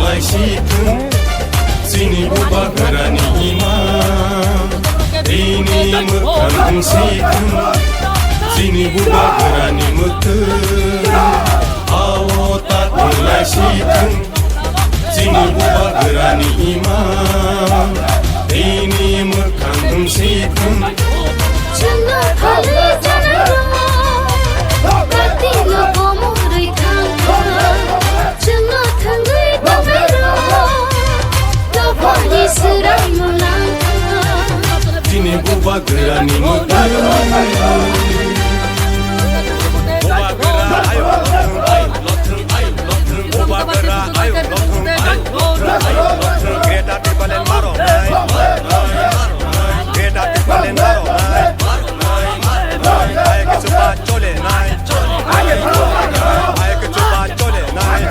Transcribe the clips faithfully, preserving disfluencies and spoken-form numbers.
Sithung, chini bubagrani imang, bini mwkhang sithung, chini bubagrani mwkhang, awo takhwlai sithung, chini bubagrani imang, bini mwkhang sithung. Chwngno phalwi chanairok, katingo komorwi thangkha. Chwngno thangwi tongnairok, dophani swraimung nangkha. Chini bubagrani mwkhang. Bubagra ayuk lothwng, ayuk lothwng, ayuk lothwng. Bubagra ayuk lothwng, ayuk lothwng, ayuk lothwng. Greater Tipraland maro nai. Greater Tipraland maro nai. Ayuk chuba chole nai. Ayuk chuba chole nai.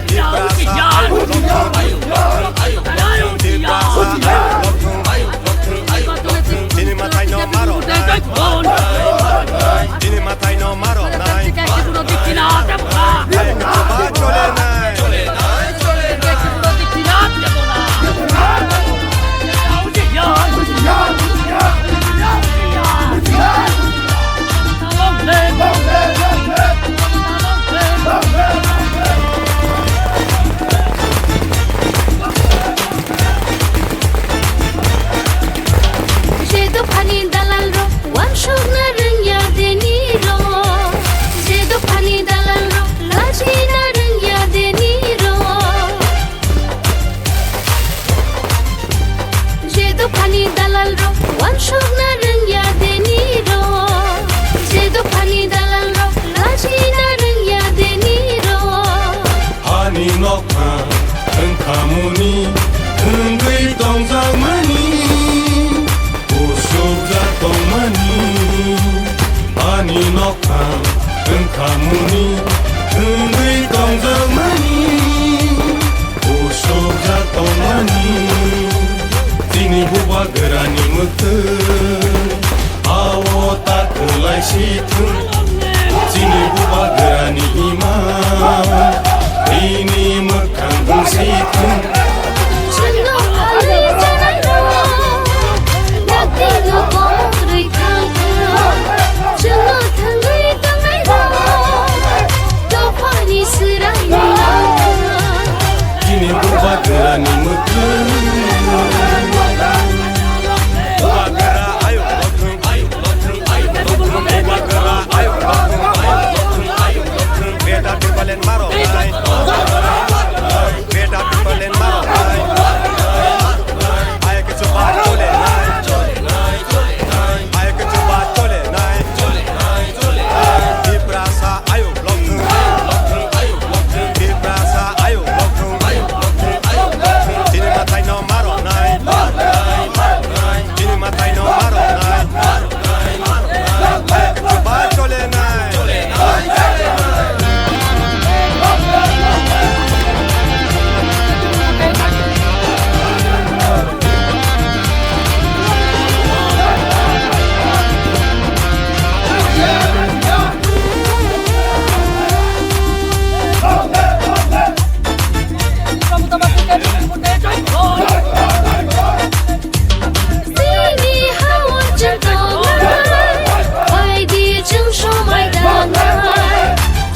Tiprasa ayuk lothwng, ayuk lothwng, ayuk lothwng. Tiprasa ayuk lothwng, ayuk lothwng. Chini mwtai no maro nai. Chini mwtai no maro nai. Ayuk chuba chole nai. Je dophani dalalrok wansukna rwngya denirok. Je dophani dalalrok lachina rwngya denirok. Je dophani dalalrok wansukna rwngya denirok. Je dophani dalalrok lachina rwngya denirok. Ani nokha wngkhamuni wngwi tongjakmani, usukjak tongmani. Ani nokha wngkhamuni wngwi tongjakmani, usukjak tongmani. Chini bubagrani mwkhang, awo takhwlai sithung. Chini bubagrani imang, bini mwkhang sithung. Chwngno phalwi chanairok, dakti no komorwi thangkha. Chwngno thangwi tongnairok, dophani swraimung nangkha. Chini bubagrani mwkhang. Bubagra ayuk lothwng, ayuk lothwng, ayuk lothwng. Bubagra ayuk lothwng, ayuk lothwng, ayuk lothwng. Greater Tipraland maro nai. Greater Tipraland maro nai. Ayuk chuba chole nai. Ayuk chuba chole nai. Tiprasa ayuk lothwng. Tiprasa ayuk lothwng. Chini mwtai no maro nai. Chini mwtai no maro nai. Ayuk chuba chole nai. Chini ha-o chwng tongnai, phaidi chwng somai dangnai.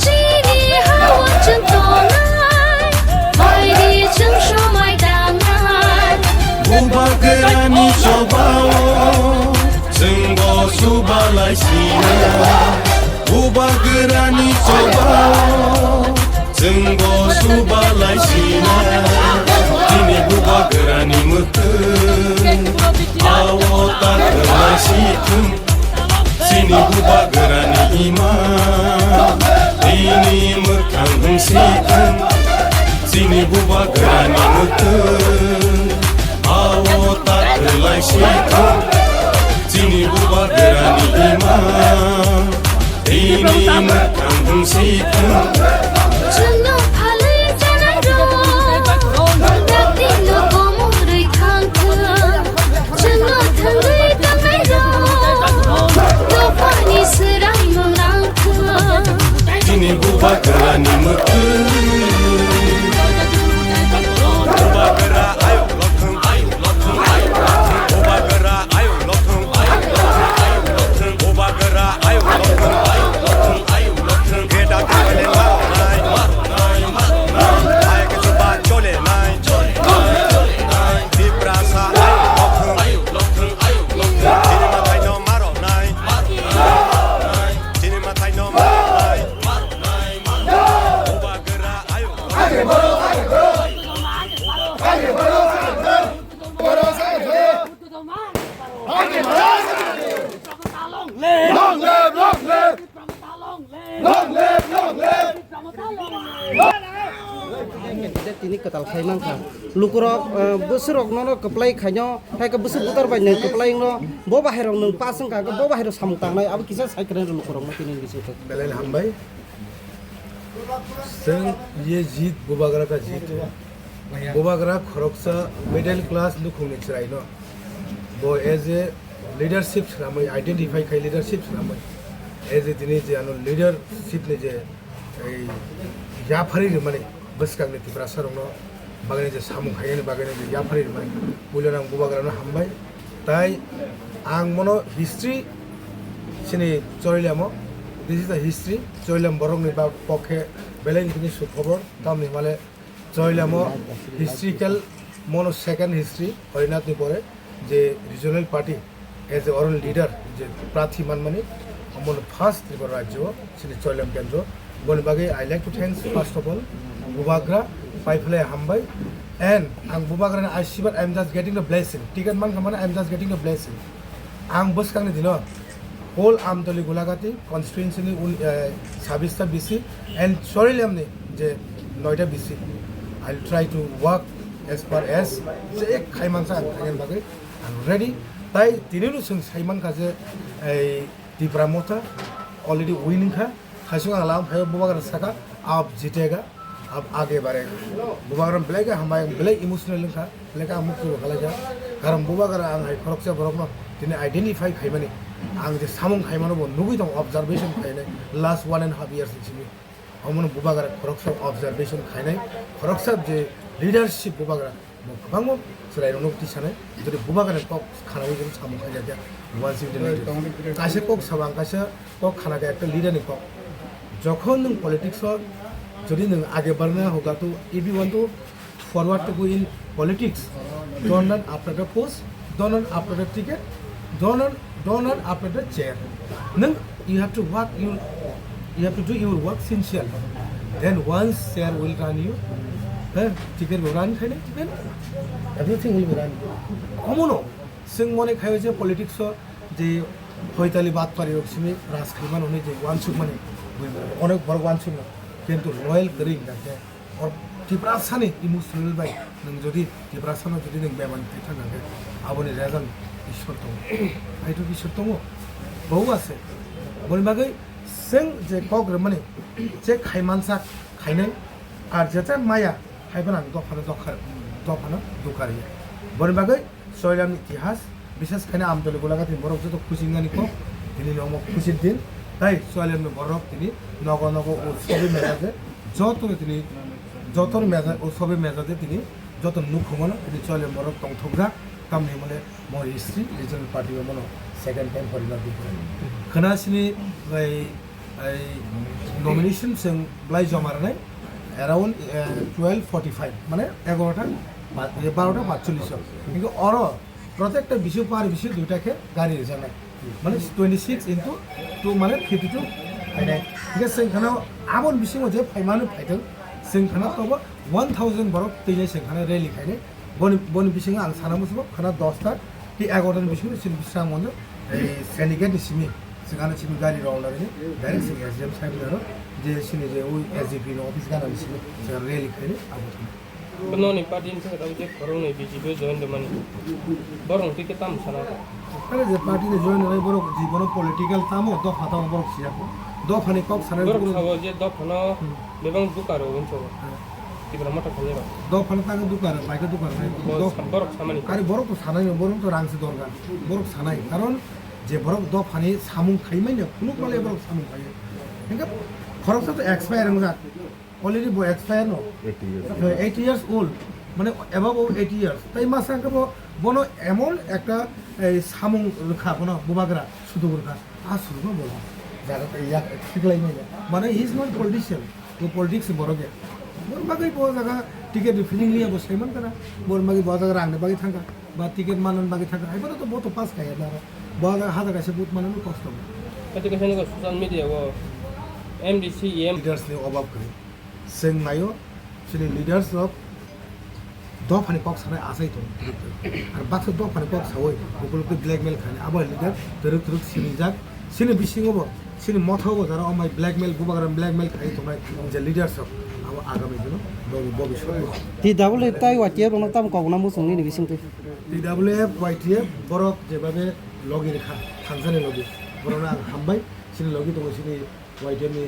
Chini ha-o chwng tongnai, phaidi chwng somai dangnai. Bubagrani chobao chwngbo subalai sinai. Bubagrani chobao chwngbo subalai sinai. Chini bubagrani mwkhang, awo takhwlai sithung. Chini bubagrani imang, bini mwkhang sithung. Chini bubagrani mwkhang, awo takhwlai sithung. Chini bubagrani imang, bini mwkhang sithung. Chwngno phalwi chanairok, dakti no komorwi thangthung. Chwngno thangwi tongnairok, dophani swraimung nangthung. Chini bubagrani mwkhang. Je tini kwtal khai mankha. Lukurok, eh, bwswkrok nono kwplai khaino, hai khe bwswk butor bai nwng kwplai wngno, bo bahai rok nwng pass wngkha, bo bahai rok samung tangnai, abo kisa sai kwrwng lukurok no tini bising khe. Belai hambai. Chwng ye jit bubagra ka jit. Bubagra khoroksa middle class nukhungni chwraino. Bo as a leadership swnamwi, identify khai leadership swnamwi. As a tini je ano leadership ni je ei yapharwi rwmani bwskangni Tiprasa rokno bagwi je samung khainani bagwi je yapharwi rwmani puila nang bubagrano hambai. Tai ang mono history chini Choilamo, this is the history, Choilam borokni ba pokhe belai tini sukhobor, tamni hwnmale Choilamo historical mono second history Horinathni pore je regional party as a oral leader je prathi manmani omono first Tripura rajyo chini Choilam kendro. Boni bagwi I like to thanks first of all Bubagra, paiphlai hambai, and ang Bubagrani asirbad, I am just getting the blessing, ticket mankha mane I am just getting the blessing. Ang bwskangni dino whole Amtoli Gulagati constituency ni un, eh, sabbish ta B C and Chorilamni je noita B C. I'll try to work as far as je khaimansa ang khainani bagwi ang ready. Tai tinino chwng saimankha je ei Tipra Motha already win wngkha. Khaisung ang lam phaio Bubagra saka, "Aap jitega, ab aage badhega." Bubagra belai khe hambai, belai emotional wngkha, belai khe ang mukti bo khalai kha. Karon Bubagra ang hai khoroksa borokno tini identify khaimani, ang je samung khaimano bo nugui tongo, observation khainai last one and half years ni simi. Omono Bubagra khoroksa observation khainai, khoroksa je leadership Bubagra Bo kwbangma chwrairokno twi sanai, jodi Bubagrani kok khanaui jodi samung khaijak ya, uansuk de leaders. Kaisa kok sabo ang kaisa kok khana khe ekta leader ni kok. Jokhon nwng politics o jodi nwng age barna hoga to, if you want to forward to go in politics, don't run after the post, don't run after the ticket, don't run, don't run after the chair. Nwng, you have to work, you, you have to do your work sincerely. Then once chair will run you, eh, ticket will run khaina, then everything will be run. Omono, chwng mone khaio je politics o je phoitali batpari rok simi raj khaimano hwnwi je uansukmani, onek borok uansukno, kintu loyal kwrwi hwnkha khe. Or Tiprasani emotional bai nwng jodi Tiprasano jodi nwng bemani khe thang khe aboni result Ishwar tongo. Hai to Ishwar tongo. Bo ase. Boni bagwi chwng je kok rwmani je khaimansa khainai ar jeta maya hai phano ang dophano dokha dophano dukariya. Boni bagwi Choilamni itihas, bises khaina Amtoli Gulagatini borok joto khusingnani kok, tini ni omo khusi din, tai Choilamni borok tini nogo nogo o sobi mejaje, joto tini, joto meja, o sobi mejaje tini, joto nukhungmano tini Choilamni borok tongthokjak, tamni hwnmale mo history, regional party o mono second time porina di. Khwna sini bai, ai, nomination chwng belai joma rwnai around, eh, twelve forty-five, mane egarota ba-, eh, barota patchollish o. Kintu oro protekta bising par bising duita khe gari rijaknai. Mane twenty six into two mane fifty two phainai. Hingke chwng khana aboni bisingo je phaimani phaithwng, chwng khana tobo one thousand borok twinai chwng khana rally khainai. Boni, boni bisingo ang sana musugo khana dosta tei egarota ni bisingo chini bisrang mondo, ei, Senigate ni simi, chwng ano simi gari rok nari, direct chwng S D M side ni aro, je chini je ui S D P ni office gana ni simi, chwng rally khainai abo thani. Noni party ni thangwi je khoroknwi B J P o join rwmani. Borok twi khe tamo sana? Are je party ni join rwnai borok jibono political tamo, dopha tamo borok siya. Dopha ni kok sanai borok borok sabo je dopha no Hmm. bebak duka rw wngso. Hmm. Tipra Motha khainai rok. Dopha no tangwi duka rw, bai khe duka rw nai. Bo Dopha. sa-, borok samani. Are borok to sanai no, borok to rang se dorkar. Borok sanai, karon je borok dopha ni samung khai manya, phunuk male borok samung khai. Hingke khoroksa to expire wngjak. Already bo expire no. Eighty years. Eh, eighty years old. Mane above of eighty years. Tai masa hingke bo, bono emon ekta, eh, samung rwkha bono bubagra, suduk rwkha. A suduk no bola. Jaga tei yak siklai manya. Mane he is not politician. Bo politics ni borok ya. Bor bagwi bo jaga ticket ni feeling liya bo saiman kana. Bor bagwi bo jaga rang ni bagwi thangka. Ba ticket manan bagwi thangka. Ai bono to bo to pass kaya na. Bo jaga hajar kaisa vote manan kosto. Kati kaisa ni social media o M D C, E M. Leaders ni obab kwrwi. Chwng naio, chini leaders rok dophani kok sanai achai tongo. Ar baksa dophani kok saui, ukulukti blackmail khainai. Abo leader twrwk twrwk sinijak, Chini bisingo bo, chini motha bo jara omai blackmail, bubagra blackmail khai tongnai je leaders rok, abo agami dino, bobi, bobi sokno. T W F tai Y T F rokno tamo kok na muchung nini bising twi. T W F, Y T F, borok jebabe logi ni kha, thangsani logi. Borokno ang hambai, chini logi tongo chini Y T F ni,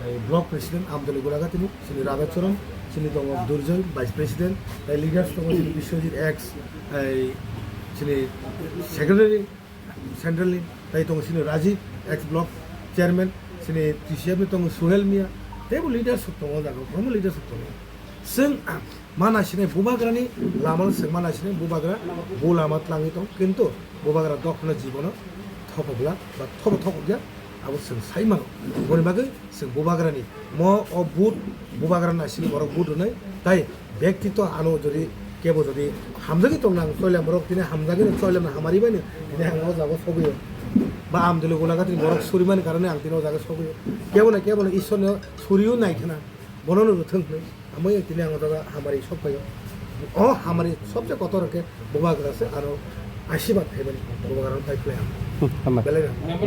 eh, block president Amdoli Golaghati ni, chini Radha Charan, chini tongo Durjoy, vice president, tai leaders tongo chini Biswajit ex, eh, chini secretary, Central ni, tai tongo chini Rajiv, ex block chairman, chini T C F ni tongo Suhel Mia, teibo leaders rok tongo o jaga o, kwbangma leaders rok tongo. Chwng, ah, ma naisinai bubagrani lama no chwng ma naisinai bubagra bo lama tlangwi tong, kintu bubagra dophano jibono thopokla ba thobo thopokya, abo chwng sai mano. Boni bagwi chwng bubagrani mo o vote, bubagra naisini borok vote rwnai, tai Bektito ano jodi kebo jodi hamjagwi tongna ang Choilam borok tini hamjagwi no Choilam no hamari bai no tini ang o jaga sogwi o. Ba Amdoli Golaghati ni borok suri mani karone ang tini o jaga sogwi o. Kebo na kebo no Ishwar no suriyo nai khna bono no rwthwng hwnwi amo tini ang o jaga hamari sok pai o. O hamari sobse kotor hwnkhe bubagra se aro asibad phaimani bubagra no pai phlai ang. Hmm, hambai. Belai no.